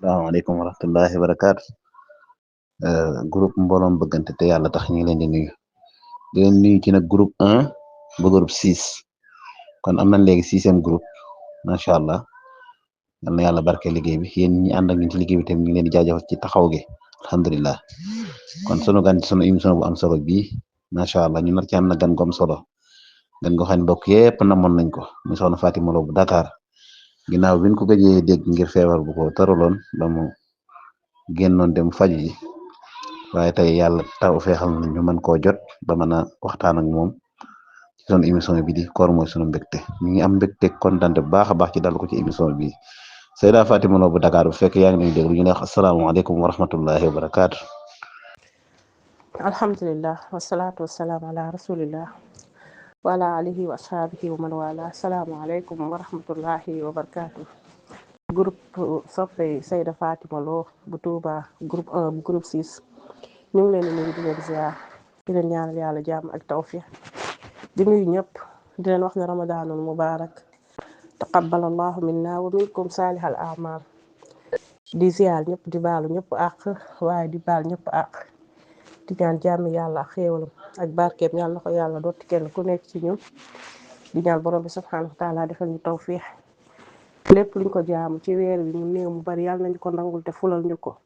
Assalamualaikum warahmatullahi wabarakatuh. Groupe mbooloom bëggante te yàlla tax ñu ngi leen di nuyu ci nag groupe 1 ba groupe 6 kon am nañ léegi 6e groupe macha allah yal na yàlla barke liggéey bi yéen ñi ànd ak ñun ci liggéey bi tamit ñu ngi leen di jaajëfal ci taxaw gi alhamdulilah kon sunu gan ci sunu émission bu am solo bii macha allah ñu nar ci am na gan gu am solo gan goo xam ne mbokk yépp namoon nañ ko muy soxna Fatima Lo bu Dakar ginnaaw bi ñu ko gëjee dégg ngir feebar bu ko tëraloon ba mu génnoon dem faju ji waaye tey yàlla taw feexal na ñu mën koo jot ba mën a waxtaan ak moom ci sunu émission bi di koor mooy sunu mbégte ñu ngi am mbégte kontaan bu baax a baax ci dal ko ci émission bi Seyda Fatima Lo bu Dakar bu fekkee yaa ngi lay déglu ñu ne wax asalaamaaleykum wa rahmatullahi wa barakaatu. alhamdulillah wasalaatu wasalaam ala rasulillah wa ala alihi wa ashabihi wa man wala asalaamaaleykum wa rahmatullahi wa barakaatu. groupe soppe Seyda Fatima Lo bu Touba groupe 1 bu groupe 6 ñu ngi leen di nuyu di leen ziar di leen ñaanal yàlla jàmm ak tawfiq di nuyu ñëpp di leen wax ne ramadanul mubarak taqabbalallahu minna wa minkum salihal a'mal di ziar ñëpp di baalu ñëpp àq waaye di baal ñëpp àq di ñaan jàmm yàlla ak xéewalam ak barkeem yàlla na ko yàlla dotti kenn ku nekk ci ñun di ñaan borom bi subhanahu wa taala defal ñu tawfiq lépp luñ ko jaamu ci weer bi mu néew mu bari yàlla nañu ko nangul te fulal ñu ko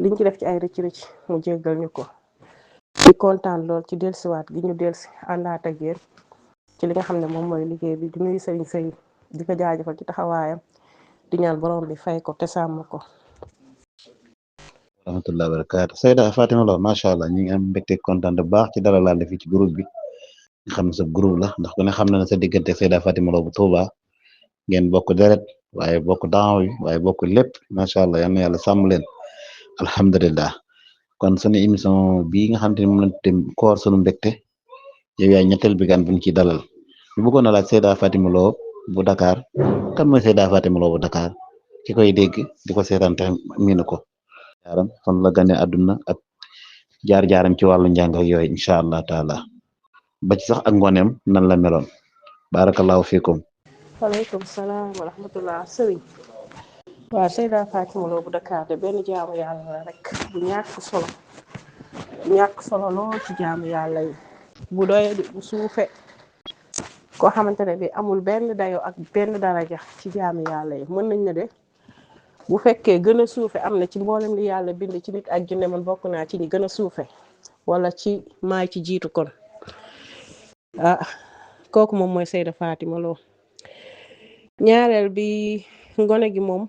liñ ci def ci ay rëcc-rëcc mu jéggal ñu ko di kontaan lool ci delsiwaat gi ñu delsi àndaat ak yéen ci li nga xam ne moom mooy liggéey bi di nuyu sëriñ sëy di ko jaajëfal ci taxawaayam di ñaan borom bi fay ko te sàmm ko. rahmatullahi wa barakaatu Seyda Fatima Lo macha allah ñu ngi am mbégte kontaan bu baax ci dalalaale fii ci groupe bi nga xam ne sa groupe la ndax ku ne xam na ne sa diggante Seyda Fatima Lo bu Touba ngeen bokk deret waaye bokk daaw yi waaye bokk lépp macha allah yal na yàlla sàmm leen alhamdulilah kon sunu émission bii nga xam te ne moom lañ tuddee koor sunu mbégte yow yaay ñetteel bi gan buñ ci dalal ñu bëggoon a laaj Seyda Fatima Lo bu Dakar kan mooy Seyda Fatima Lo bu Dakar ki koy dégg di ko seetaan te miinu ko jaaram fan la gane àdduna ak jaar-jaaram ci wàllu njàng ak yooyu incha allah taala ba ci sax ak ngooneem nan la meloon barakallahu fiikum. waaleykum salaam wa rahmatullah sëriñ waaw Seyda Fatima Lo bu Dakar de benn jaamu yàlla la rek bu ñàkk solo lool ci jaamu yàlla yi bu doye di bu suufe koo xamante ne bi amul benn dayo ak benn daraja ci jaamu yàlla yi mën nañ ne de bu fekkee gën a suufe am na ci mboolem li yàlla bind ci nit ak jinne man bokk naa ci ñi gën a suufe wala ci maay ci jiitu kon kooku moom mooy Seyda Fatima Lo ñaareel bi ngone gi moom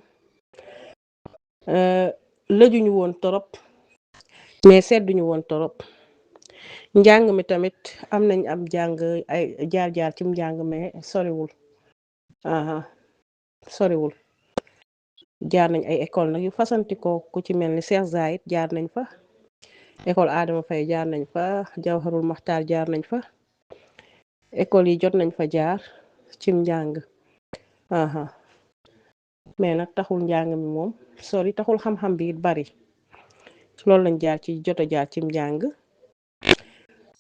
lëjuñu woon torop mais sedduñu woon torop njàng mi tamit am nañ am jàng ay jaar-jaar ci njàng mais soriwul jaar nañ ay école nag yu fasantikoo ku ci mel ni Cheikh Zayed jaar nañ fa école Adama Faye jaar nañ fa Jawharul Maxtaar jaar nañ fa école yi jot nañ fa jaar cim njàng mais nag taxul njàng mi moom sori taxul xam-xam bi it bari loolu lañ jaar ci jot a jaar cim njàng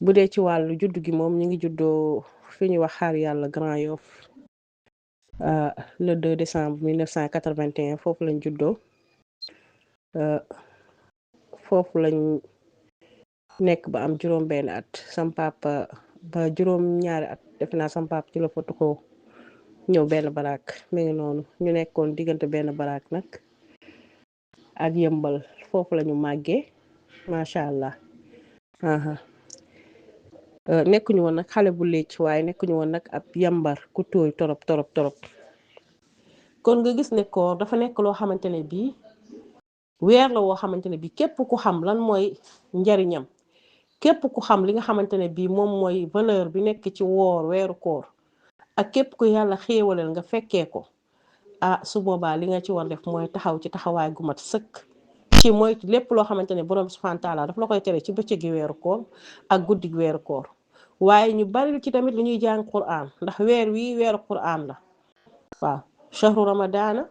bu dee ci wàllu juddu gi moom ñu ngi juddoo fi ñuy wax xaar yàlla Grand Yoff le 2 décembre 1981 foofu lañ juddoo foofu lañ nekk ba am juróom benn at sam papa ba juróom ñaari at def naa sam papa ci la fa tuxoo ñëw benn baraak mi ngi noonu ñu nekkoon diggante benn baraak nag ak yëmbal foofu lañu màggee macha allah nekkuñu woon nag xale bu lécc waaye nekkuñu woon nag ab yambar ku tóoy torop kon nga gis ne koor dafa nekk loo xamante ne bii weer la woo xamante ne bii képp ku xam lan mooy njariñam képp ku xam li nga xamante ne bii moom mooy valeur bi nekk ci woor weeru koor ak képp ku yàlla xéewalal nga fekkee ko su boobaa li nga ci war def mooy taxaw ci taxawaay gu mat sëkk ci mooy lépp loo xamante ne borom subhanahu wa taala daf la koy tere ci bëccëgi weeru koor ak guddig weeru koor waaye ñu bari ci tamit lu ñuy jàng Qur'an ndax weer wi weeru Qur'an la waaw shahru ramadana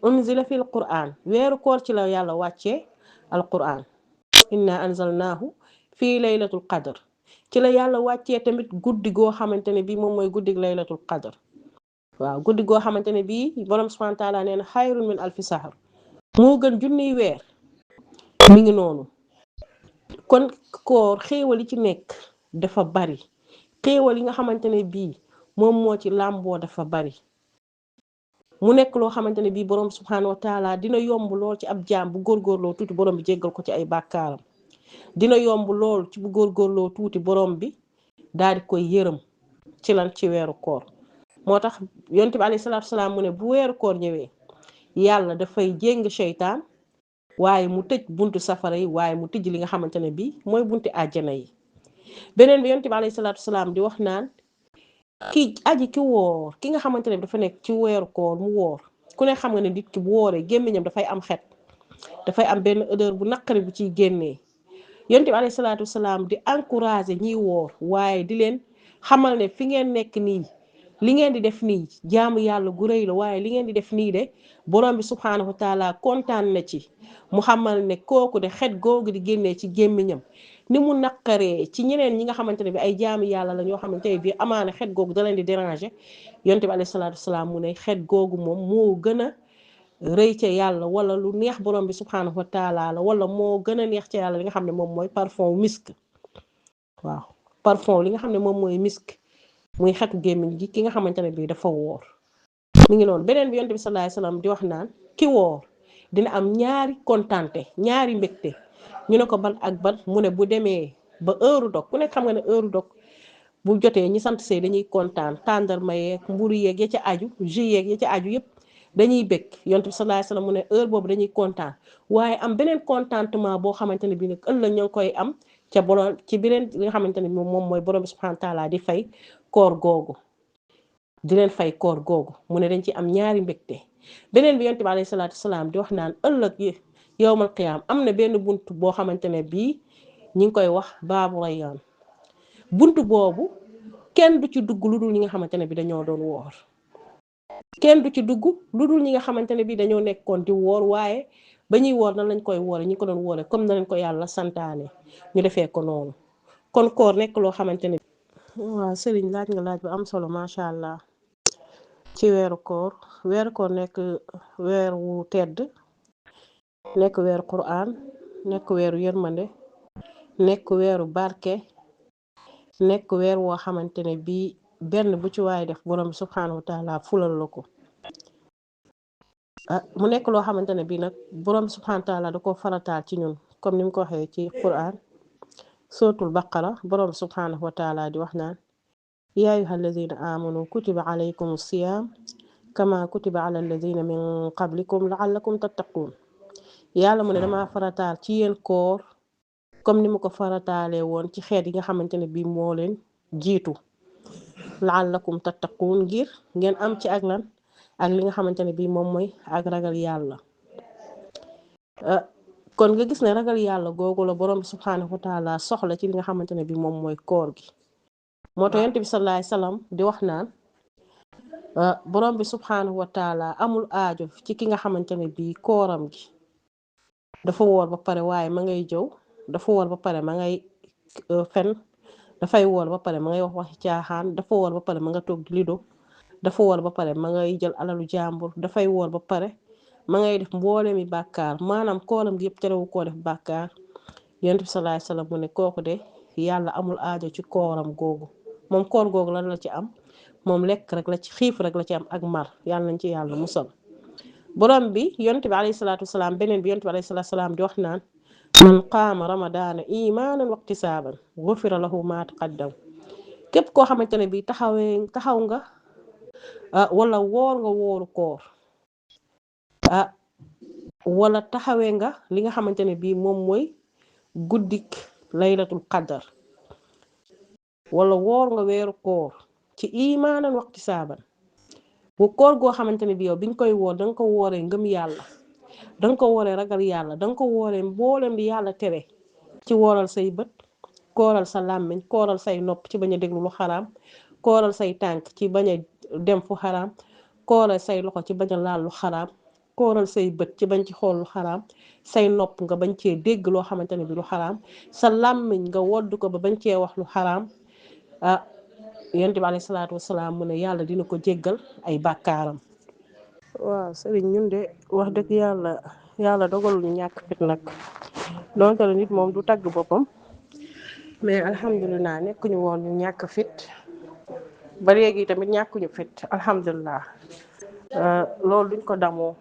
unzila fil Qur'an weeru koor ci la yàlla wàccee al Qur'an inna anzalnahu fii laylatul qadr ci la yàlla wàccee tamit guddi goo xamante ne bii moom mooy guddig laylatul qadr waaw guddi goo xamante ne bii borom subhanahu wa taala nee na xayrun min alfi sahr moo gën junniy weer mi ngi noonu. kon koor xéewal yi ci nekk dafa bari, xéewal yi nga xamante ne bii moom moo ci làmboo dafa bari. mu nekk loo xamante ne bii borom subhanahu wa taala dina yomb lool ci ab jaam bu góorgóorloo tuuti borom bi jéggal ko ci ay bàkkaaram. dina yomb lool ci bu góorgóorloo tuuti borom bi daal di koy yërëm ci lan ci weeru koor. moo tax yonent bi alayhi salaatu salaam mu ne bu weeru koor ñëwee yàlla dafay jéng seytaan waaye mu tëj buntu safara yi waaye mu tijj li nga xamante ne bii mooy bunti àjjana yi. beneen bi yonent bi alayhi salaatu salaam di wax naan ki aji ki woor ki nga xamante ne dafa nekk ci weeru koor mu woor ku ne xam nga ne nit ki bu wooree gémmiñam dafay am xet, dafay am benn odeur bu naqari bu ciy génnee. yonent bi alayhi salaatu salaam di encourager ñiy woor waaye di leen xamal ne fi ngeen nekk nii li ngeen di def nii jaamu yàlla gu rëy la waaye li ngeen di def nii de borom bi subhanahu wa taala kontaan na ci. mu xamal ne kooku de xet googu di génnee ci gémmiñam ni mu naqaree ci ñeneen ñi nga xamante ne bi ay jaamu yàlla la ñoo xamante ne bi amaana xet googu da leen di déranger. yonent bi alayhi salaatu salaam mu ne xet googu moom moo gën a rëy ca yàlla wala lu neex borom bi subhanahu wa taala la wala moo gën a neex ca yàlla li nga xam ne moom mooy parfum misk. waaw parfum li nga xam ne moom mooy misk muy xetu gémmiñ gi ki nga xamante ne bii dafa woor. mi ngi noonu beneen bi yonent bi sallallahu alayhi wasallam di wax naan ki woor dina am ñaari kontante ñaari mbégte. ñu ne ko ban ak ban mu ne bu demee ba heure dog ku nekk xam nga ne heure dog bu jotee ñi sant sey dañuy kontaan tàndarma yeeg mburu yeeg ya ca aju jus yeeg ya ca aju yépp dañuy bég. yonent bi sallallahu alayhi wasallam mu ne heure boobu dañuy kontaan waaye am beneen contentement boo xamante ne bii nag ëllëg ñoo ngi koy am ca borom ci beneen li nga xamante ne moom mooy borom bi subhanahu wa taala di fay koor googu di leen fay koor googu mu ne dañ ci am ñaari mbégte. beneen bi yonent bi alayhi salaatu salaam di wax naan ëllëg yi yowmal qiyaam am na benn bunt boo xamante ne bii ñi ngi koy wax baabu rayyaan. bunt boobu kenn du ci dugg lu dul ñi nga xamante ne bi dañoo doon woor. kenn du ci dugg lu dul ñi nga xamante ne bi dañoo nekkoon di woor waaye ba ñuy woor nan lañ koy woore ñi ko doon woore comme na lañ ko yàlla santaane ñu defee ko noonu. kon koor nekk loo xamante ne waaw sëriñ laaj nga laaj bu am solo macha allah. ci weeru koor nekk weer wu tedd, nekk weeru Qur'an, nekk weeru yërmande, nekk weeru barke, nekk weer woo xamante ne bii benn bu ci waay def borom bi subhanahu wa taala fulal la ko. mu nekk loo xamante ne bii nag borom bi subhanahu wa taala da ko farataal ci ñun comme ni mu ko waxee ci Qur'an suratul baqara borom bi subhanahu wa taala di wax naan yaa ayyuha alladina amanu kutiba alaykum siyam kama kutiba ala alladina min qablikum laallakum tattaqun. yàlla mu ne dama farataal ci yéen koor comme ni mu ko farataalee woon ci xeet yi nga xamante ne bii moo leen jiitu laallakum tattaqun ngir ngeen am ci ak lan ak li nga xamante ne bii moom mooy ak ragal yàlla. kon nga gis ne ragal yàlla googu la borom subhanahu wa taala soxla ci li nga xamante ne bii moom mooy koor gi. moo tax yonent bi sallallahu alayhi wasallam di wax naan borom bi subhanahu wa taala amul aajo ci ki nga xamante ne bii kooram gi dafa woor ba pare waaye ma ngay jëw, dafa woor ba pare ma ngay fen, dafay woor ba pare ma ngay wax waxi caaxaan, dafa woor ba pare ma nga toog di lido, dafa woor ba pare ma ngay jël alalu jàmbur, dafay woor ba pare ma ngay def mboole mi bàkkaar maanaam kooram gi yëpp terewu koo def bàkkaar. yonent bi sallallahu alayhi wasallam mu ne kooku de yàlla amul aajo ci kooram googu. moom koor googu lan la ci am moom lekk rek la ci xiif rek la ci am ak mar yàlla nañ ci yàlla musal. borom bi yonent bi alayhi salaatu wasalaam beneen bi yonent bi alayhi salaatu wasalaam di wax naan man qaama ramadaana imaanan waqtisaaban gufira lahu ma taqaddam. képp koo xamante ne bi taxaw nga wala woor nga wooru koor wala taxawee nga li nga xamante ne bii moom mooy guddik laylatul qadar wala woor nga weeru koor ci imaanan waxti saaban bu koor goo xamante ne bi yow bi nga koy woor danga ko wooree ngëm yàlla, danga ko wooree ragal yàlla, danga ko wooree mboolem di yàlla tere ci wooral say bët, kooral sa làmmiñ, kooral say nopp ci bañ a déglu lu xaraam, kooral say tànk ci bañ a dem fu xaraam, kooral say loxo ci bañ a laal lu xaraam, kooral say bët ci bañ ci xool lu xaraam, say nopp nga bañ cee dégg loo xamante ne bi lu xaraam, sa làmmiñ nga wodd ko ba bañ cee wax lu xaraam. yonent bi alayhi salaatu wasalaam mu ne yàlla dina ko jéggal ay bàkkaaram. waaw sëriñ ñun de wax dëgg yàlla yàlla dogalul ñu ñàkk fit nag donte la nit moom du tagg boppam mais alhamdulilah nekkuñu woon ñu ñàkk fit ba léegi tamit ñàkkuñu fit alhamdulilah loolu duñ ko damoo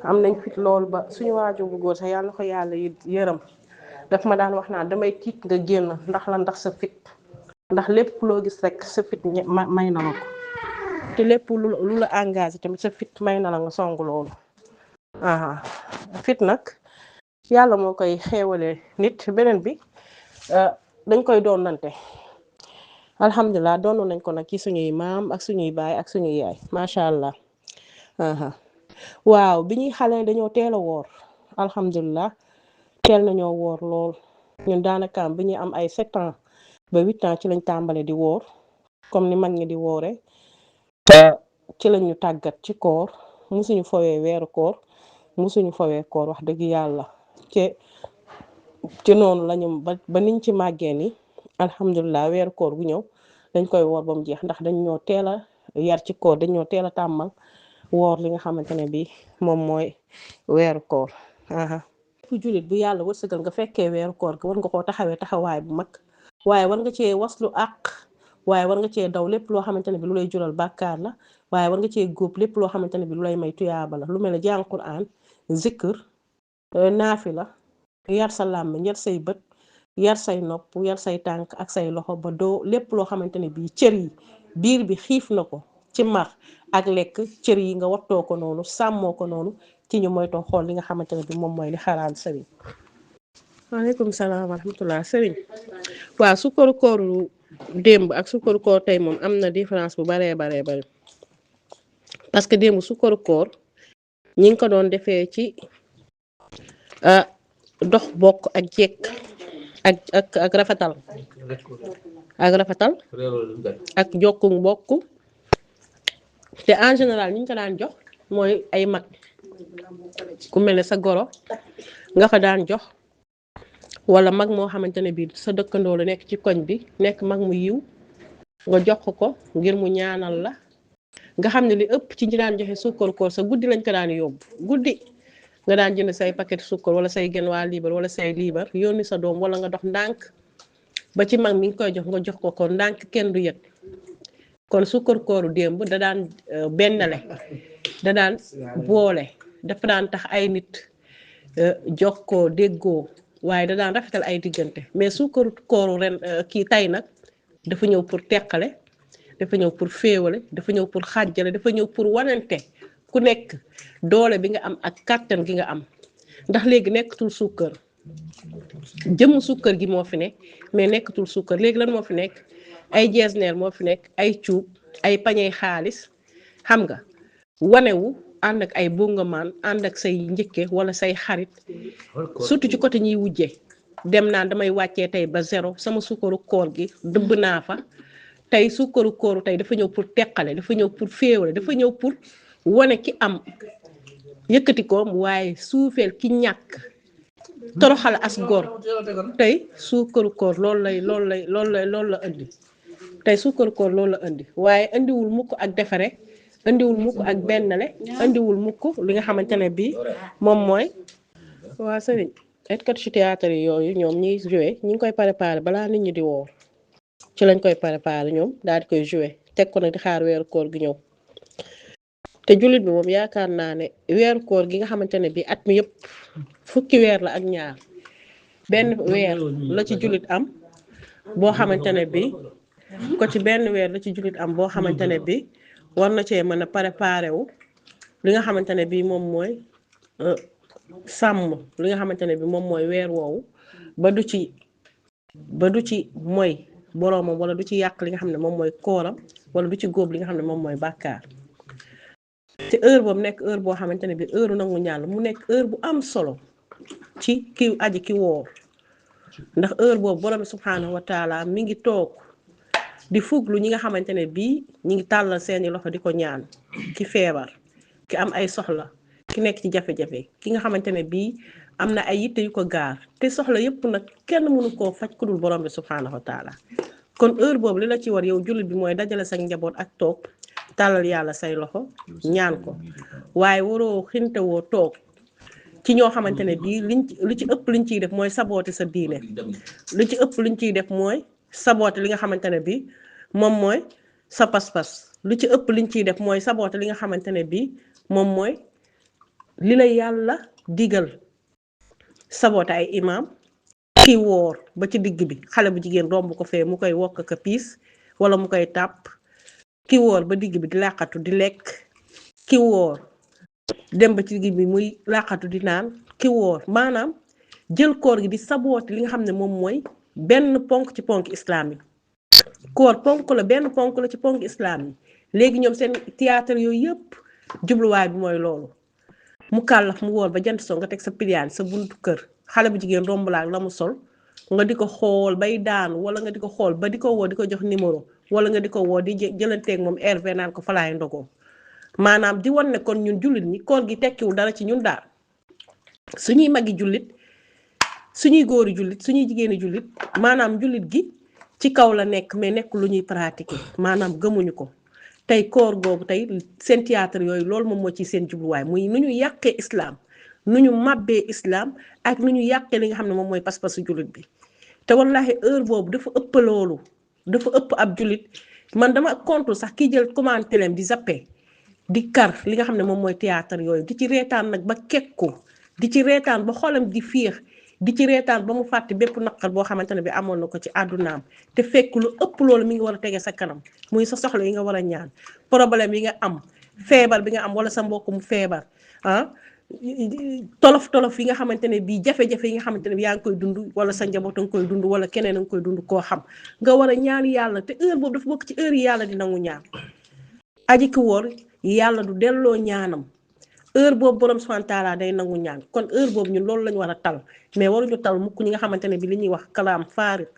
am nañ fit loolu ba suñu waajur bu góor sax yàlla ko yàlla yërëm daf ma daan wax naan damay tiit nga génn ndax la ndax sa fit ndax lépp loo gis rek sa fit may na la ko te lépp lu la engagé tamit sa fit may na la nga song loolu fit nag yàlla moo koy xeewalee nit beneen bi dañ koy doonante alhamdulilah doonu nañ ko nag ci suñuy maam ak suñuy baay ak suñuy yaay macha allah waaw bi ñuy xale dañoo teel a woor alhamdulilah teel nañoo woor lool ñun daanaka bi ñuy am ay 7 ans ba 8 ans ci lañ tàmbale di woor comme ni mag ñi di woore ci lañ ñu tàggat ci koor musuñu fowee weeru koor musuñu fowee koor wax dëgg yàlla ci noonu lañu ba niñ ci màggee ni alhamdulilah weeru koor bu ñëw dañ koy woor ba mu jeex ndax dañ ñoo teel a yar ci koor dañ ñoo teel a tàmmal woor li nga xamante ne bi moom mooy weeru koor ku jullit bu yàlla wërsëgal nga fekkee weeru koor gi war nga koo taxawee taxawaay bu mag waaye war nga cee waslu àq waaye war nga cee daw lépp loo xamante ne bi lu lay jural bàkkaar la waaye war nga cee góob lépp loo xamante ne bi lu lay may tuyaaba la lu mel ne jàng Qur'an zikr naafila yar sa làmmiñ yar say bët yar say nopp yar say tànk ak say loxo ba doo lépp loo xamante ne bii cër yi biir bi xiif na ko ci mar ak lekk cër yi nga wattoo ko noonu sàmmoo ko noonu ci ñu moytoo xool li nga xamante ne bi moom mooy li xaraam sëriñ. waaleykum salaam wa rahmatullah sëriñ waaw sukkaru kooru démb ak sukkaru koor tey moom am na différence bu baree bari parce que démb sukkaru koor ñi ngi ko doon defee ci dox bokk ak jekk ak rafetal ak jokku mbokk te en général ñi ñu ko daan jox mooy ay mag ku mel ne sa goro nga ko daan jox wala mag moo xamante ne bii sa dëkkandoo la nekk ci koñ bi nekk mag mu yiw nga jox ko ngir mu ñaanal la nga xam ne li ëpp ci ñi daan joxe sukkaru koor sa guddi lañ ko daan yóbbu guddi nga daan jënd say paquet sukkar wala say genn waa liibar wala say liibar yónni sa doom wala nga dox ndànk ba ci mag mi ngi koy jox nga jox ko ndànk kenn du yëg kon sukkaru kooru démb da daan bennale da daan boole dafa daan tax ay nit jox ko déggoo waaye da daan rafetal ay diggante mais sukkaru kooru ren kii tay nag dafa ñëw pour teqale dafa ñëw pour féewale dafa ñëw pour xàjjale dafa ñëw pour wanante ku nekk doole bi nga am ak kàttan gi nga am ndax léegi nekkatul sukkar jëmm sukkar gi moo fi ne mais nekkatul sukkar léegi lan moo fi nekk ay jeesneer moo fi nekk ay cuub ay pañey xaalis xam nga wanewu ànd ak ay bongamaan ànd ak say njëkke wala say xarit surtout ci côté ñiy wujje dem naan damay wàccee tey ba 0 sama sukkaru koor gi dëbb naa fa tey sukkaru kooru tey dafa ñëw pour teqale dafa ñëw pour féewale dafa ñëw pour wane ki am yëkkati ko waaye suufeel ki ñàkk toroxal as góor tey sukkaru koor loolu la indi tey sukkaru koor loolu la indi waaye indiwul mukk ak defare indiwul mukk ak bennale indiwul mukk li nga xamante ne bii moom mooy waa sëriñ etkat ci théâtre yooyu ñoom ñiy joué ñi ngi koy préparé balaa nit ñi di woor ci lañ koy préparé ñoom daal di koy joué teg ko nag di xaar weeru koor gi ñëw te jullit bi moom yaakaar naa ne weeru koor gi nga xamante ne bii at mi yëpp fukki weer la ak ñaar benn weer la ci jullit am boo xamante ne bii ko ci benn weer la ci jullit am boo xamante ne bii war na cee mën a préparé wu li nga xamante ne bii moom mooy sàmm li nga xamante ne bii moom mooy weer woowu ba du ci mooy boroomam wala du ci yàq li nga xam ne moom mooy kooram wala du ci góob li nga xam ne moom mooy bàkkaar te heure boobu nekk heure boo xamante ne bii heure nangu ñaan mu nekk heure bu am solo ci ki aji ki woor ndax heure boobu borom subhanahu wa taala mi ngi toog di fuglu ñi nga xamante ne bii ñi ngi tàllal seeni loxo di ko ñaan ki feebar ki am ay soxla ki nekk ci jafe-jafe ki nga xamante ne bii am na ay yitte yu ko gaar te soxla yëpp nag kenn mënu koo faj ku dul borom bi subhanahu wa taala kon heure boobu li la ci war yow jullit bi mooy dajale sa njaboot ak toog tàllal yàlla say loxo ñaan ko waaye waroo xintewoo toog ci ñoo xamante ne bii li ci ëpp liñ ciy def mooy saboote sa diine li ci ëpp liñ ciy def mooy saboote li nga xamante ne bii moom mooy sa pas-pas li ci ëpp liñ ciy def mooy saboote li nga xamante ne bii moom mooy li la yàlla digal saboote ay imaam ki woor ba ci digg bi xale bu jigéen romb ko fee mu koy wokk ka piis wala mu koy tàpp ki woor ba digg bi di làqatu di lekk ki woor dem ba ci digg bi muy làqatu di naan ki woor maanaam jël koor gi di saboote li nga xam ne moom mooy benn ponk ci ponk islam yi koor ponk la benn ponk la ci ponk islam yi léegi ñoom seen théâtre yooyu yëpp jubluwaay bi mooy loolu mu kàllaf mu woor ba jant soo nga teg sa piliyaan sa buntu kër xale bu jigéen romb la ak la mu sol nga di ko xool bay daanu wala nga di ko xool ba di ko woo di ko jox numéro wala nga di ko woo di jëlanteeg moom RV naan ko falaay ndogoo maanaam di wan ne kon ñun jullit ñi koor gi tekkiwul dara ci ñun daal suñuy magi jullit suñuy góori jullit suñuy jigéeni jullit maanaam jullit gi ci kaw la nekk mais nekk lu ñuy pratiquer maanaam gëmuñu ko tey koor googu tey seen théâtre yooyu loolu moom moo ci seen jubluwaay muy nu ñu yàqee islam nu ñu màbbee islam ak nu ñu yàqee li nga xam ne moom mooy pas-pasu jullit bi te wallahi heure boobu dafa ëpp loolu dafa ëpp ab jullit man dama contre sax kii jël commentaire di zappé di kar li nga xam ne moom mooy théâtre yooyu di ci reetaan nag ba kekku di ci reetaan ba xolam di fiix di ci reetaan ba mu fàtte bépp naqar boo xamante ne bi amoon na ko ci àddunaam te fekk lu ëpp loolu mi ngi war a tege sa kanam muy sa soxla yi nga war a ñaan problème yi nga am feebar bi nga am wala sa mbokk mu feebar tolof yi nga xamante ne bii jafe-jafe yi nga xamante ne bi yaa ngi koy dund wala sa njaboot a nga koy dund wala keneen a nga koy dund koo xam nga war a ñaan yàlla te heure boobu dafa bokk ci heure yi yàlla di nangu ñaan aji ki woor yàlla du delloo ñaanam heure boobu borom subhanahu wa taala day nangu ñaan kon heure boobu ñun loolu lañu war a tal mais waruñu tal mukk ñi nga xamante ne bi li ñuy wax kalaam faarik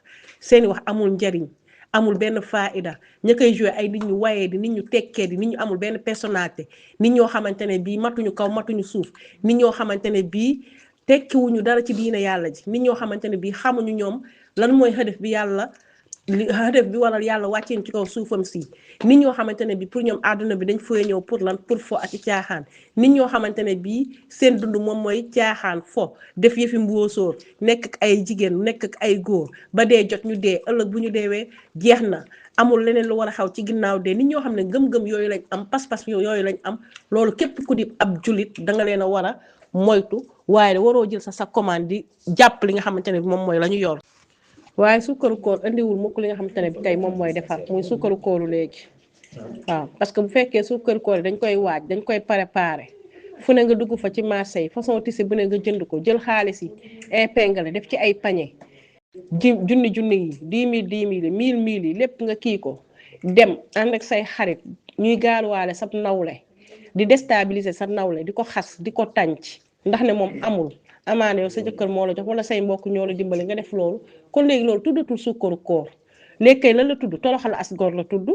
seeni wax amul njariñ amul benn faida ña koy joué ay nit ñu wayee di nit ñu tekkee di nit ñu amul benn personnalité nit ñoo xamante ne bii matuñu kaw matuñu suuf nit ñoo xamante ne bii tekkiwuñu dara ci diine yàlla ji nit ñoo xamante ne bii xamuñu ñoom lan mooy xëdëf bi yàlla xëdëf bi waral yàlla wàcceen ci kaw suufam si nit ñoo xamante ne bii pour ñoom àdduna bi dañ fay ñëw pour lan pour fo ak ci caaxaan nit ñoo xamante ne bii seen dund moom mooy caaxaan fo def yëfi mbóosóor nekk ak ay jigéen nekk ak ay góor ba dee jot ñu dee ëllëg bu ñu deewee jeex na amul leneen lu war a xaw ci ginnaaw dee nit ñoo xam ne gëm-gëm yooyu lañ am pas-pas yooyu lañ am loolu képp ku di ab julit da nga leen a war a moytu waaye waroo jël sa commande di jàpp li nga xamante ne bi moom mooy la ñu yor waaye sukkaru koor andiwul mukk li nga xamante ne bi tey moom mooy defar muy sukkaru kooru léegi waaw parce que bu fekkee sukkaru koor yi dañ koy waaj dañ koy préparer fu ne nga dugg fa ci marché yi façon tissé bu ne nga jënd ko jël xaalis yi épingle def ci ay pañe junni yi 10 000 1000 yi lépp nga kii ko dem ànd ak say xarit ñuy gaaruwaale sa nawle di déstabiliser sa nawle di ko xas di ko tànc ndax ne moom amul amaane yow sa jëkkër moo la jox wala say mbokk ñoo la dimbali nga def loolu kon léegi loolu tuddatul sukkaru koor léegi lan la tudd toroxal as góor la tudd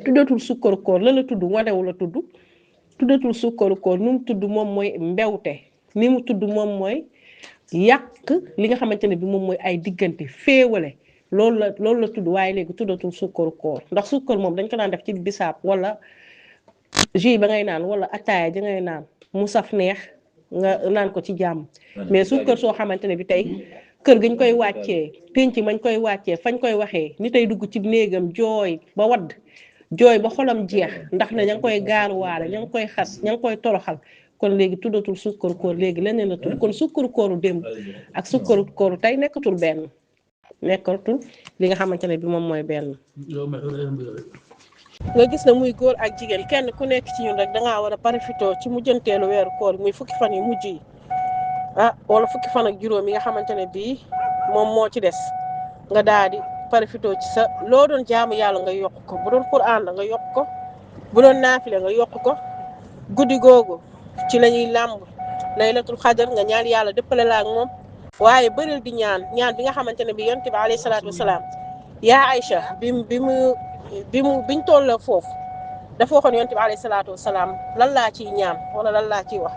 tuddatul sukkaru koor la tudd wanewu la tudd tuddatul sukkaru koor nu mu tudd moom mooy mbewte ni mu tudd moom mooy yàq li nga xamante ne bi moom mooy ay diggante féewale loolu la tudd waaye léegi tuddatul sukkaru koor ndax sukkar moom dañ ko daan def ci bisaab wala jus ba ngay naan wala ataaya ja ngay naan mu saf neex nga naan ko ci jàmm mais sukkar soo xamante ne bi tey kër gañ koy wàccee pénc mañ koy wàccee fañ koy waxee ni tey dugg ci néegam jooy ba wadd jooy ba xolam jeex ndax ne ña ngi koy gaaruwaale ña ngi koy xas ña ngi koy toroxal kon léegi tuddatul sukkaru koor léegi leneen la tudd kon sukkaru kooru démb ak sukkaru kooru tey nekkatul benn nekkatul li nga xamante ne bi moom mooy benn nga gis ne muy góor ak jigéen kenn ku nekk ci ñun rek dangaa war a profitoo ci mujjanteelu weeru koor muy fukki fan yu mujj yi wala fukki fan ak juróom yi nga xamante ne bii moom moo ci des nga daal di profitoo ci sa loo doon jaamu yàlla nga yokk ko bu doon Qur'an la nga yokk ko bu doon naafile nga yokk ko guddi googu ci la ñuy làmb laylatul xadar nga ñaan yàlla dëppale la ak moom waaye bëril di ñaan bi nga xamante ne bi yonent bi alayhi salaatu wasalaam yaa Aïcha biñ toll foofu dafa waxoon yonent bi alayhi salaatu wasalaam lan laa ciy ñaan wala lan laa ciy wax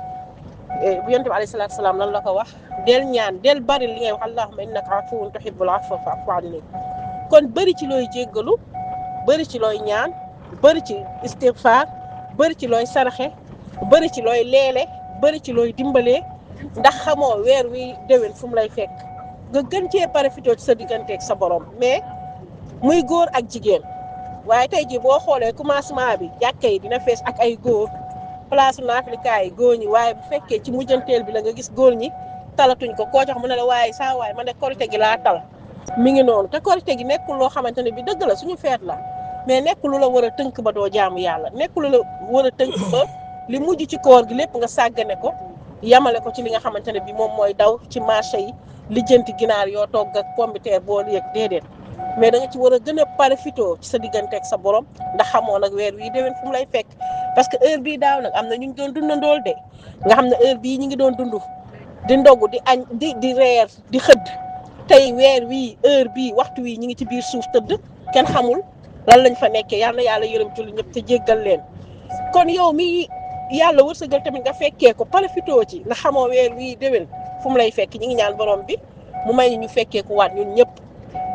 bu yonent bi alayhi salaatu wasalaam lan la ko wax del ñaan del bari li ngay wax allahumma innaka afuwwun tuhibbul afwa fa'fu anni kon bëri ci looy jéggalu bëri ci looy ñaan bëri ci istighfar bëri ci looy saraxe bëri ci looy leele bëri ci looy dimbalee ndax xamoo weer wi déwén fu mu lay fekk nga gën cee profité ci sa digganteeg sa borom mais muy góor ak jigéen waaye tey jii boo xoolee commencement bi jàkka yi dina fees ak ay góor place naafilikaay yi góor ñi waaye bu fekkee ci mujjanteel bi la nga gis góor ñi talatuñ ko koo jox mu ne la waaye saa waaye man de korite gi laa tal mi ngi noonu te korite gi nekkul loo xamante ne bi dëgg la suñu feet la mais nekkul lu la war a tënk ba doo jaamu yàlla nekkul lu la war a tënk ba li mujj ci koor gi lépp nga sàggane ko yamale ko ci li nga xamante ne bi moom mooy daw ci marché yi lijjanti ginaar yoo togg ak pombiteer boo yëg déedéet mais da nga ci war a gën a parafitoo ci sa diggante ak sa borom ndax xamoo nag weer wii déwén fu mu lay fekk parce que heure bii daaw nag am na ñu ngi doon dundandool de nga xam ne heure bii ñu ngi doon dund di ndogu di añ di reer di xëdd tey weer wii heure bii waxtu wii ñu ngi ci biir suuf tëdd kenn xamul lan lañ fa nekkee yal na yàlla yërëm julli ñëpp te jéggal leen kon yow mi yàlla wërsëgal tamit nga fekkee ko parafitoo ci nga xamoo weer wii déwén fu mu lay fekk ñi ngi ñaan borom bi mu may ñu fekkee ko waat ñun ñëpp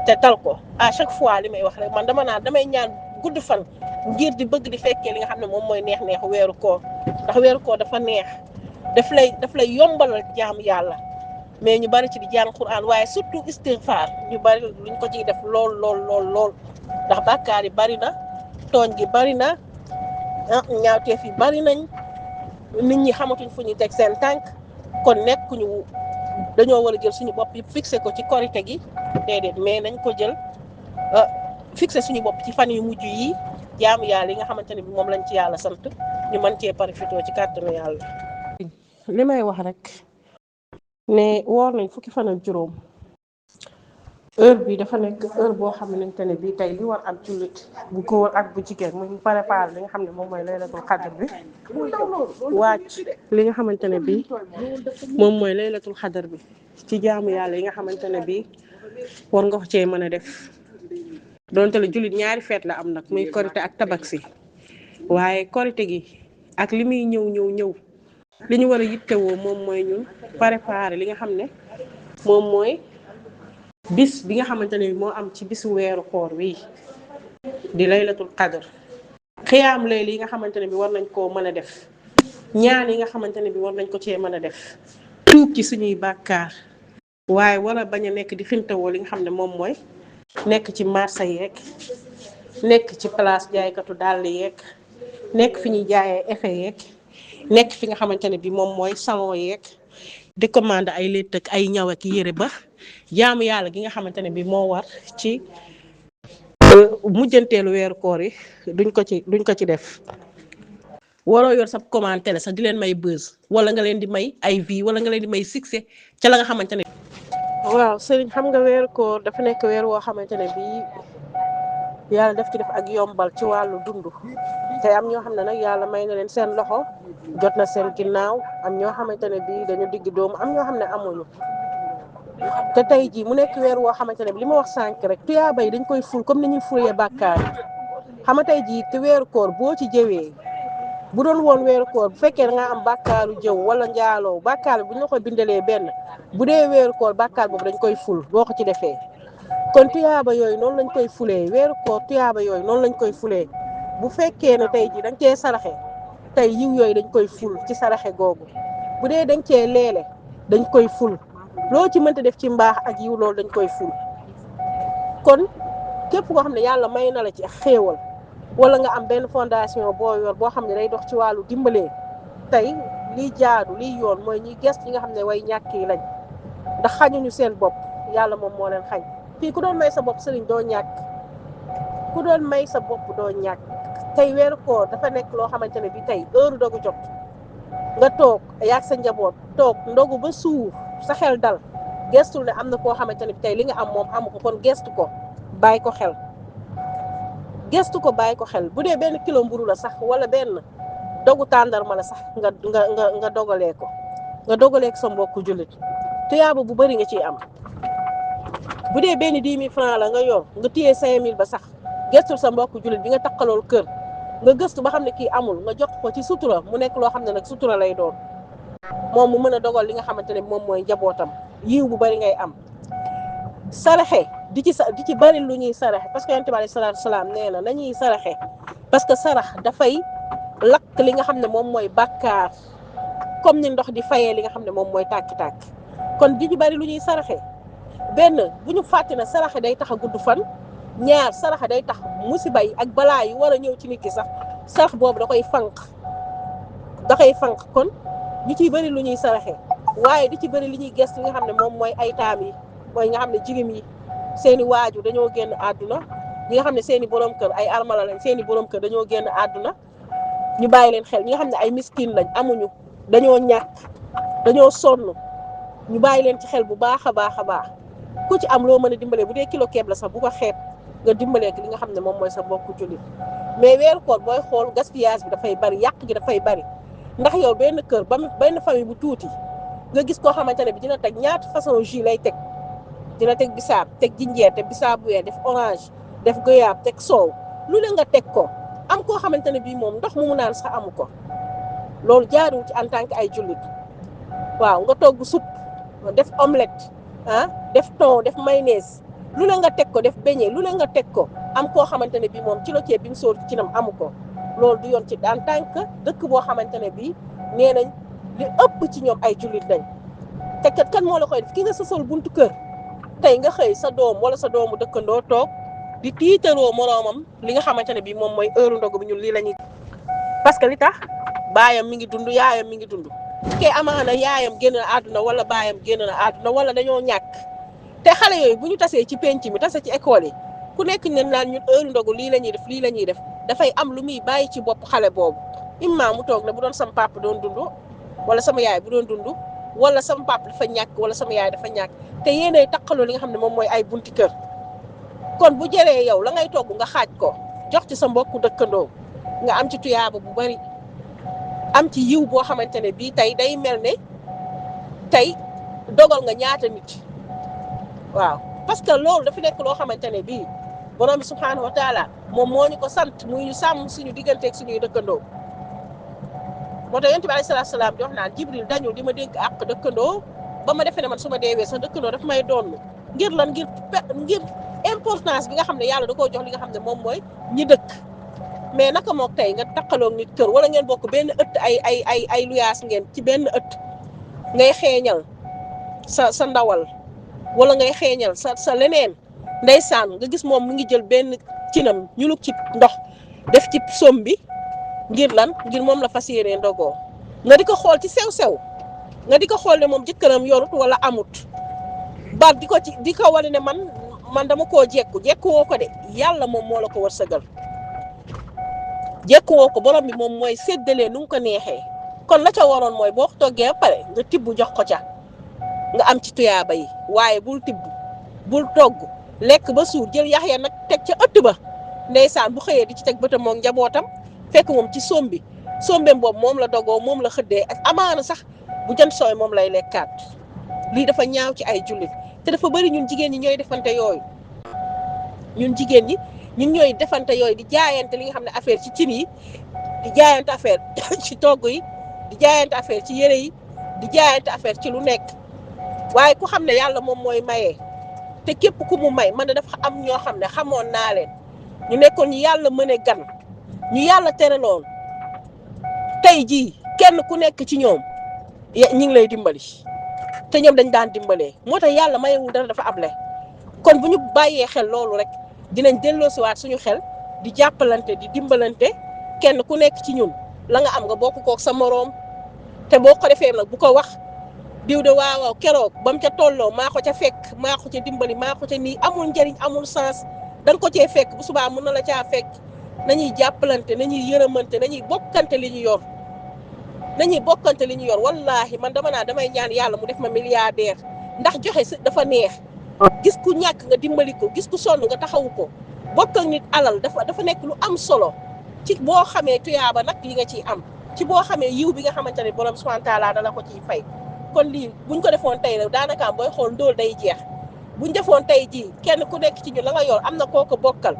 te tal ko à chaque fois li may wax rek man damay ñaan gudd fan ngir di bëgg di fekkee li nga xam ne moom mooy neex weeru koor ndax weeru koor dafa neex daf lay yombalal jaamu yàlla mais ñu bari ci di jàng Quran waaye surtout istighfar ñu bari luñ ko ciy def lool ndax bàkkaar yi bari na tooñ gi bari na ñaawteef yi bari nañ nit ñi xamatuñ fu ñuy teg seen tànk kon nekkuñu dañoo war a jël suñu bopp yi fixé ko ci korite gi déedéet mais nañ ko jël fixé suñu bopp ci fan yu mujj yi jaamu yàlla yi nga xamante ne bi moom lañ ci yàlla sant ñu mën cee parafitoo ci kàttanu yàlla. li may wax rek ne woor nañ fukki fan ak juróom heure bi dafa nekk heure boo xamante ne bii tey li war am jullit bu góor ak bu jigéen mu préparé li nga xam ne moom mooy laylatul xadar bi wàcc li nga xamante ne bii moom mooy laylatul xadar bi ci jaamu yàlla yi nga xamante ne bii war nga ko cee mën a def donte la jullit ñaari feet la am nag muy korite ak tabaski waaye korite gi ak li muy ñëw li ñu war a yittewoo moom mooy ñun préparé li nga xam ne moom mooy bis bi nga xamante ne moo am ci bisu weeru koor wi di laylatul qadr xiyaam layl yi nga xamante ne bi war nañ koo mën a def ñaan yi nga xamante ne bi war nañ ko cee mën a def tuub ci suñuy bàkkaar waaye wala bañ a nekk di xintawoo li nga xam ne moom mooy nekk ci marché yeeg nekk ci place jaaykatu dàll yeeg nekk fi ñuy jaayee effet yeeg nekk fi nga xamante ne bi moom mooy salon yeeg di commande ay létt ak ay ñaw ak yére ba jaamu yàlla gi nga xamante ne bi moo war ci mujjanteelu weeru koor yi duñ ko ci def waroo yor sab commande télé sax di leen may buzz wala nga leen di may ay vie wala nga leen di may succès ca la nga xamante ne waaw sëriñ xam nga weeru koor dafa nekk weer woo xamante ne bi yàlla daf ci def ak yombal ci wàllu dund te am ñoo xam ne nag yàlla may na leen seen loxo jot na seen ginnaaw am ñoo xamante ne bii dañu digg doomu am ñoo xam ne amuñu te tey jii mu nekk weer woo xamante ne bi li ma wax sànq rek tuyaaba yi dañ koy ful comme ni ñuy fulee bàkkaar yi xam nga tey jii te weeru koor boo ci jëwee bu doon woon weeru koor bu fekkee da ngaa am bàkkaaru jëw wala njaaloo bàkkaar bu ñu la koy bindalee benn bu dee weeru koor bàkkaar boobu dañ koy ful boo ko ci defee kon tuyaaba yooyu noonu lañ koy fulee weeru koor tuyaaba yooyu noonu lañ koy fulee bu fekkee ne tey jii dañ cee saraxe tey yiw yooyu dañ koy ful ci saraxe googu bu dee dañ cee leele dañ koy ful loo ci mënta def ci mbaax ak yiw loolu dañ koy ful kon képp koo xam ne yàlla may na la ci xéewal wala nga am benn fondation boo yor boo xam ne day dox ci wàllu dimbalee tey liy jaadu liy yoon mooy ñuy gëstu ñi nga xam ne way ñàkk yi lañ ndax xañuñu seen bopp yàlla moom moo leen xañ fii ku doon may sa bopp sëriñ doo ñàkk ku doon may sa bopp doo ñàkk tey weeru koor dafa nekk loo xamante ne bi tey heure dogu jot nga toog yaag sa njaboot toog ndogu ba suur sa xel dal gestul ne am na koo xamante ne bi tey li nga am moom amu ko kon gestu ko bàyyi ko xel gestu ko bàyyi ko xel bu dee benn kilo mburu la sax wala benn dogu tàndarma la sax nga dogalee ko sa mbokku jullit tuyaaba bu bari nga ciy am bu dee benn 10 000 francs la nga yor nga téye 5 000 ba sax gestul sa mbokku jullit bi nga takkalool kër nga gëstu ba xam ne kii amul nga jox ko ci sutura mu nekk loo xam ne nag sutura lay doon moom mu mën a dogal li nga xamante ne moom mooy njabootam yiw bu bari ngay am saraxe di ci bari lu ñuy saraxe parce que yonent bi alayhi salaatu salaam nee na nañuy saraxe parce que sarax dafay lakk li nga xam ne moom mooy bàkkaar comme ni ndox di fayee li nga xam ne moom mooy tàkk-tàkk kon di ñu bari lu ñuy saraxe benn bu ñu fàtte na saraxe day tax a gudd fan ñaar saraxe day tax musiba yi ak balaa yi war a ñëw ci nit ki sax sarax boobu da koy fanq kon ñu ciy bëri lu ñuy saraxe waaye di ci bëri li ñuy gëstu li nga xam ne moom mooy ay taam yi mooy nga xam ne jirim yi seeni waajur dañoo génn àdduna ñi nga xam ne seeni borom kër ay armala lañ seeni borom kër dañoo génn àdduna ñu bàyyi leen xel ñi nga xam ne ay miskin lañ amuñu dañoo ñàkk dañoo sonn ñu bàyyi leen ci xel bu baax a baax a baax ku ci am loo mën a dimbalee bu dee kilo keeb la sax bu ko xeeb nga dimbalee li nga xam ne moom mooy sa mbokku jullit mais weeru koor booy xool gaspillage bi dafay bari yàq gi dafay bari ndax yow benn kër benn famille bu tuuti nga gis koo xamante ne bi dina teg ñaata façon jus lay teg dina teg bisaab teg jinjeer te bisaab bu weer def orange def goyaab teg soow lu ne nga teg ko am koo xamante ne bii moom ndox mu naan sax amu ko loolu jaaruwul ci en tant que ay jullit waaw nga togg soupe def omelette def thon def mayonnaise lu ne nga teg ko def beignet lu ne nga teg ko am koo xamante ne bii moom kilo ceeb bi mu sóor ci nam amu ko loolu du yoon ci en tant que dëkk boo xamante ne bii nee nañ li ëpp ci ñoom ay jullit lañ te kat kan moo la koy def ki nga sësal buntu kër tey nga xëy sa doom wala sa doomu dëkkandoo toog di tiitaroo moroomam li nga xamante ne bii moom mooy heure ndogu bi ñun lii la ñuy parce que li tax baayam mi ngi dund yaayam mi ngi dund kee amaana yaayam génn na àdduna wala baayam génn na àdduna wala dañoo ñàkk te xale yooyu bu ñu tasee ci penc mi tase ci école yi ku nekk ne naan ñun heure ndogu lii la ñuy def lii la ñuy def dafay am lu muy bàyyi ci bopp xale boobu imma mu toog ne bu doon sama papa doon dund wala sama yaay bu doon dund wala sama papa dafa ñàkk wala sama yaay dafa ñàkk te yéenay taqaloo li nga xam ne moom mooy ay bunti kër kon bu jëree yow la ngay togg nga xaaj ko jox ci sa mbokku dëkkandoo nga am ci tuyaaba bu bari am ci yiw boo xamante ne bii tey day mel ne tey dogal nga ñaata nit waaw parce que loolu dafa nekk loo xamante ne bii borom bi subhaanahu wa taala moom moo ñu ko sant muy ñu sàmm suñu digganteeg suñuy dëkkandoo moo tax yonent bi alayhi salaatu salaam di wax naan Jibril dañul di ma dégg àq dëkkandoo ba ma defee ne man su ma deewee sax dëkkandoo daf may doon ngir lan ngir importance bi nga xam ne yàlla da koo jox li nga xam ne moom mooy ñi dëkk mais naka mook tey nga taqaloog nit kër wala ngeen bokk benn ëtt ay luyaas ngeen ci benn ëtt ngay xeeñal sa ndawal wala ngay xeeñal sa leneen ndeysaan nga gis moom mu ngi jël benn cinam ñulug ci ndox def ci som bi ngir lan ngir moom la fas yéenee ndogoo nga di ko xool ci sew-sew nga di ko xool ne moom jëkkëram yorut wala amut ba di ko wane ne man dama koo jekkuwoo ko de yàlla moom moo la ko wërsëgal jekkuwoo ko borom bi moom mooy séddalee nu mu ko neexee kon la ca waroon mooy boo toggee ba pare nga tibb jox ko ca nga am ci tuyaaba yi waaye bul tibb bul togg lekk ba suur jël yax ya nag teg ca ëtt ba ndeysaan bu xëyee di ci teg bëtam moom njabootam fekk moom ci sombeem boobu moom la dogoo moom la xëddee ak amaana sax bu jant sooy moom lay lekkaat lii dafa ñaaw ci ay jullit te dafa bëri ñun jigéen ñi ñooy defante yooyu ñun ñooy defante yooyu di jaayante li nga xam ne affaire ci cin yi di jaayante affaire ci togg yi di jaayante affaire ci yére yi di jaayante affaire ci lu nekk waaye ku xam ne yàlla moom mooy mayee te képp ku mu may man de dafa am ñoo xam ne xamoon naa leen ñu nekkoon ñu yàlla mën a gan ñu yàlla teraloon tey jii kenn ku nekk ci ñoom ñi ngi lay dimbali te ñoom dañ daan dimbalee moo tax yàlla mayewul dara dafa able kon bu ñu bàyyee xel loolu rek dinañ delloosiwaat suñu xel di jàppalante di dimbalante kenn ku nekk ci ñun la nga am nga bokk kook sa moroom te boo ko defee nag bu ko wax diw de waaw keroog ba mu ca tolloo maa ko ca fekk maa ko ca dimbali maa ko ca nii amul njëriñ amul sens da nga ko cee fekk bu subaa mun na la caa fekk nañuy jàppalante nañuy yërëmante nañuy bokkante li ñu yor wallaahi man damay ñaan yàlla mu def ma milliardaire ndax joxe dafa neex gis ku ñàkk nga dimbali ko gis ku sonn nga taxawu ko bokk ak nit alal dafa nekk lu am solo ci boo xamee tuyaaba nag li nga ciy am ci boo xamee yiw bi nga xamante ne borom subhanahu wa taala dala ko ciy fay kon lii buñ ko defoon tey rek daanaka booy xool ndóol day jeex buñ defoon tey jii kenn ku nekk ci ñun la nga yor am na koo ko bokkal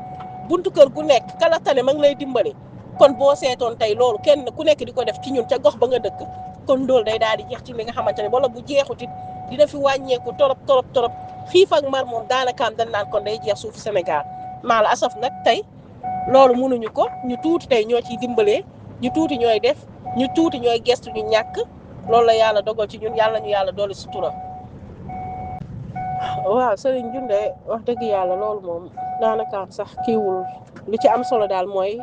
buntu kër gu nekk kala tane ma ngi lay dimbali kon boo seetoon tey loolu kenn ku nekk di ko def ci ñun ca gox ba nga dëkk kon ndóol day daal di jeex ci li nga xamante ne wala bu jeexut it dina fi wàññeeku torop xiif ak mar moom daanakaam dañ naan kon day jeex suufu Sénégal maa la asaf nag tey loolu mënuñu ko ñu tuuti tey ñoo ciy dimbalee ñu tuuti ñooy def ñu tuuti ñooy gestu ñu ñàkk loolu la yàlla dogal ci ñun yàlla ñu yàlla dooli sutura. waaw Serigne Junde wax dëgg yàlla loolu moom daanaka sax kiiwul li ci am solo daal mooy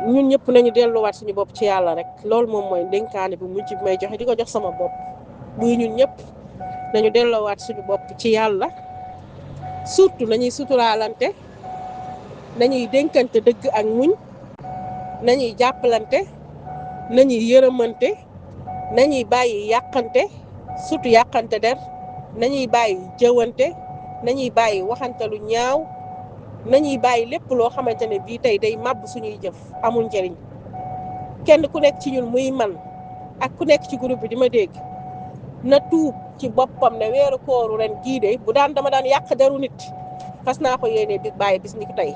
ñun ñëpp nañu delluwaat suñu bopp ci yàlla rek loolu moom mooy dénkaane bu mujj bi may joxe di ko jox sama bopp muy ñun ñëpp nañu delluwaat suñu bopp ci yàlla surtout nañuy suturaalante nañuy dénkante dëgg ak muñ nañuy jàppalante nañuy yërëmante nañuy bàyyi yàqante surtout yàqante der nañuy bàyyi jëwante nañuy bàyyi waxante lu ñaaw nañuy bàyyi lépp loo xamante ne bii tey day màbb suñuy jëf amul njëriñ kenn ku nekk ci ñun muy man ak ku nekk ci groupe bi di ma dégg na tuub ci boppam ne weeru kooru ren gii de bu daan dama daan yàq deru nit fas naa ko yéene di bàyyi bis ni ko tey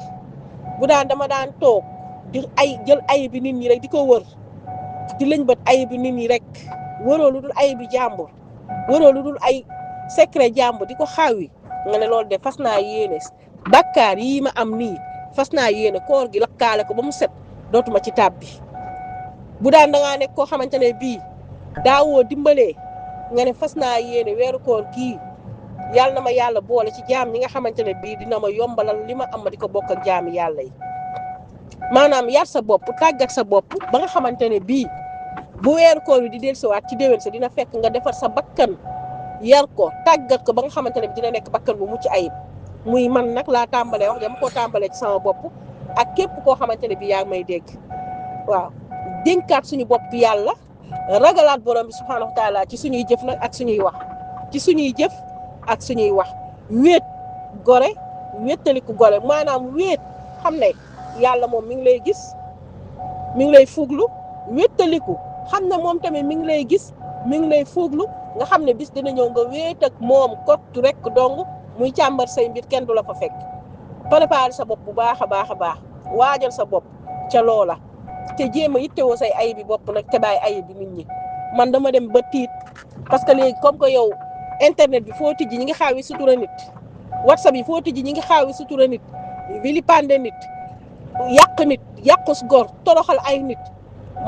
bu daan dama daan toog di jël ayib bi nit ñi rek di ko wër di lëñ bët ayib bi nit ñi rek wëroo lu dul ayib bi jàmbur wëroo lu dul ay secret jàmbur di ko xaawi nga ne loolu de fas naa yéene bàkkaar yii ma am nii fas naa yéene koor gi lakkaale ko ba mu set dootuma ci tàbbi bu daan dangaa nekk koo xamante ne bii daawoo dimbalee nga ne fas naa yéene weeru koor kii yàlla na ma yàlla boole ci jaam ñi nga xamante ne bii dina ma yombalal li ma am ma di ko bokk ak jaami yàlla yi maanaam yar sa bopp tàggat sa bopp ba nga xamante ne bii bu weeru koor wi di dellusiwaat ci déwén sa dina fekk nga defar sa bakkan yar ko tàggat ko ba nga xamante ne bi dina nekk bakkan bu mucc ayib muy man nag laa tàmbalee wax dama koo tàmbalee ci sama bopp ak képp koo xamante ne bi yaa may dégg waaw dénkaat suñu bopp yàlla ragalaat borom bi subhaanahu wa taala ci suñuy jëf nag ak suñuy wax ci suñuy jëf ak suñuy wax wéet gore wéttaliku gore maanaam wéet xam ne yàlla moom mi ngi lay gis mi ngi lay fuglu wéttaliku xam ne moom tamit mi ngi lay gis mi ngi lay fuglu nga xam ne bis dina ñëw nga wéet ak moom kottu rek dong muy càmbar say mbir kenn du la fa fekk préparer sa bopp bu baax a baax a baax waajal sa bopp ca loola te jéem a yittewoo say ayib bi bopp nag te bàyyi ayib bi nit ñi man dama dem ba tiit parce que léegi comme que yow internet bi foo tijji ñi ngi xaawi sutura nit whatsapp yi foo tijji ñi ngi xaawi sutura nit vilipande nit yàq nit yàqus gor toroxal ay nit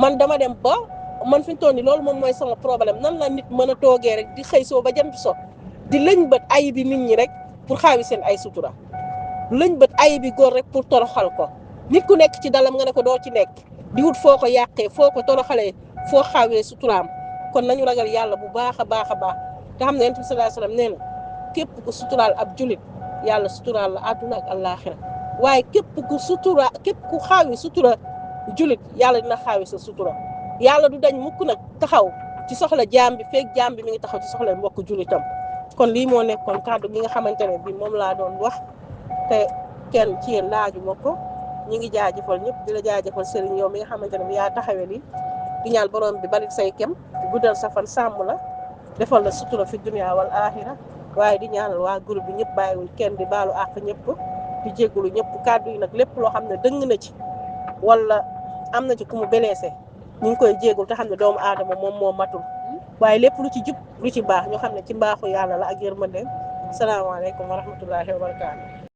man dama dem ba man fi mu toll nii loolu moom mooy sama problème nan la nit mën a toogee rek di xëy soo ba jant so di lëñ bët ayib bi nit ñi rek pour xaawi seen ay sutura lëñ bët ayib bi góor rek pour toroxal ko nit ku nekk ci dalam nga ne ko doo ci nekk di wut foo ko yàqee foo ko toroxalee foo xaawee suturaam kon nañu ragal yàlla bu baax a baax a baax te xam ne yonent bi sallallahu alayhi wasallam nee na képp ku suturaal ab julit yàlla suturaal la àdduna ak àllaaxira waaye képp ku xaawi sutura julit yàlla dina xaawi sa sutura yàlla du dañ mukk nag taxaw ci soxla jaam bi feek jaam bi mi ngi taxaw ci soxla mbokk julitam kon lii moo nekkoon kàddu gi nga xamante ne bi moom laa doon wax te kenn ci yéen laaju ma ko ñi ngi jaajëfal ñëpp di la jaajëfal Serigne yow mi nga xamante ne bi yaa taxawee lii di ñaan borom bi bari say kem guddal sa fan sàmm la defal la sutura fi dunya wal axira waaye di ñaanal waa groupe bi ñëpp bàyyiwuñ kenn di baalu àq ñëpp di jégalu ñëpp kàddu yi nag lépp loo xam ne dëng na ci wala am na ci ku mu blessé ñu ngi koy jégalu te xam ne doomu aadama moom moo matul waaye lépp lu ci jub lu ci baax ñoo xam ne ci mbaaxu yàlla la ak yërmandeem salaamaaleykum wa rahmatullahi wa barakaatu